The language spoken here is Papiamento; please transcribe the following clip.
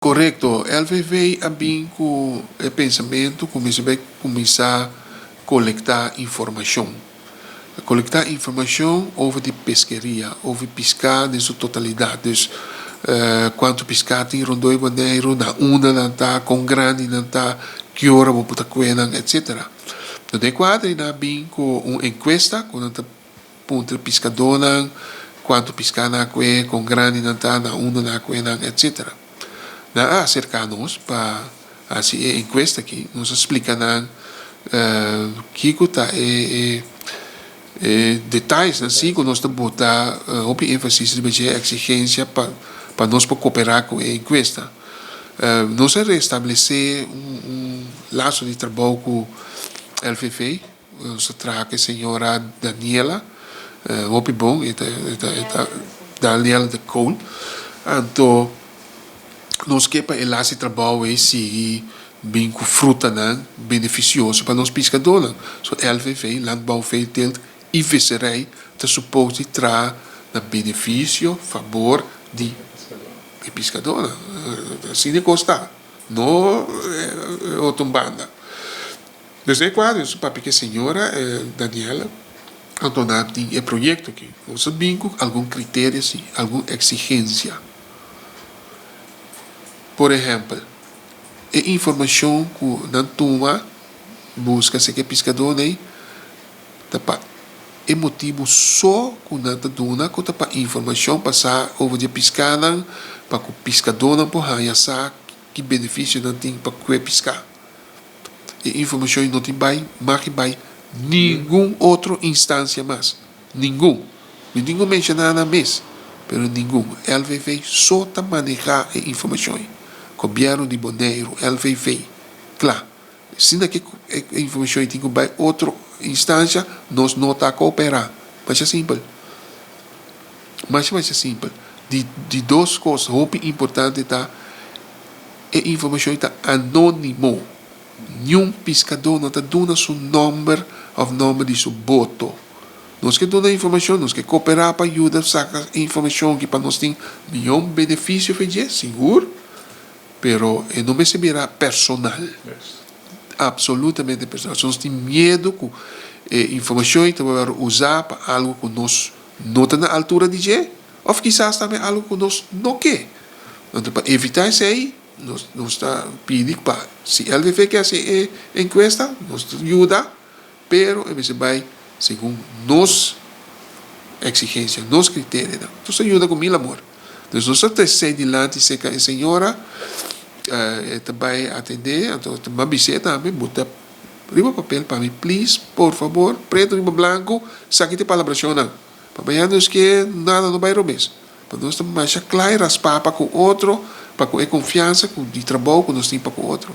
Korekto, LVV a bin ku e pensamentu ku mester bai kuminsá kolektá informashon. Kolektá informashon over di peskeria, over piská den su totalidat. Dus kuantu piská tin rondó di Boneiru, na unda nan ta, kon grandi nan ta, ki ora bo por ta kue nan, etsetera. Den e kuadro ei nan a bin ku un enkuesta ku nan ta puntra piskadónan kuantu piská nan a kue, kon grandi nan ta, na unda nan a kue nan, etsetera. Nan a aserká nos pa hasi e enkuesta aki. Nos a splika nan kiko ta e e detayesnan si ku nos ta bota hopi énfasis riba dje, eksigensia pa pa nos por koperá ku e enkuesta. Nos a restablesé un laso di trabou ku LVV. Nos ta traha ku e señora Daniela, hopi bon, e ta e ta e ta Daniela de Kool. Anto nos ke pa e las di trabou ei sigui bin ku frutanan benefisioso pa nos piskadónan. So LVV, Landbouw Veeteelt i Visserij, ta supos di traha na benefisio, fabor di e piskadónan. Asina e kos ta, no otro banda. Desde e kuadro su papia ku e señora Daniela anto nan tin e proyekto aki. Nos a bin ku algun kriterio si, algun eksigensia. Por ehèmpel, e informashon ku nan tuma buska serka e piskadónan ei ta pa e motibu so ku nan ta duna ku ta pa informashon pa sa over di e piskanan pa ku piskadónan por haña sa ki benefisio nan tin pa ku e piská. E informacion no tin bay mag y bay ningun otro instancia mas. Ningun. Mi tin cu menciona nan mes, pero ningun. LVV so ta maneha e informacion ey. Gobierno di Boneiru, LVV. Cla. Asina cu e informacion ey tin cu bay otro instancia, nos no ta coopera. Masha simpel. Masha masha simpel. Di di dos cos hopi importante ta. E informashon ta anónimo. Niun piskadó no ta duna su nòmber òf nòmber di su boto. Nos ke duna informashon, nos ke koperá pa yuda saka e informashon aki pa nos tin mihó benefisio for dje, sigur, pero e no mester bira personal. Absolutamente personal. So nos tin miedu ku e informashon ei ta wòrdu usá pa algu ku nos no ta na altura di dje òf kisas tambe algu ku nos no ke. Anto pa evitá esei, nos nos ta pidi pa si LVV ke hasi e enkuesta, nos ta yuda, pero e mester bai segun nos eksigensia, nos kriterionan. Nos ta yuda ku mil amor. Dus nos ta trese dilanti serka e señora, e ta bai atendé, anto ta m'a bis'é tambe, bo ta riba papel pa mi, please, por fabor, pretu riba blanku, saki te palabrashonnan. Pa mañana nos ke nada no bai robes. Pa nos ta masha kla i raspá pa ku otro, pa ku e konfiansa ku di trabou ku nos tin pa ku otro.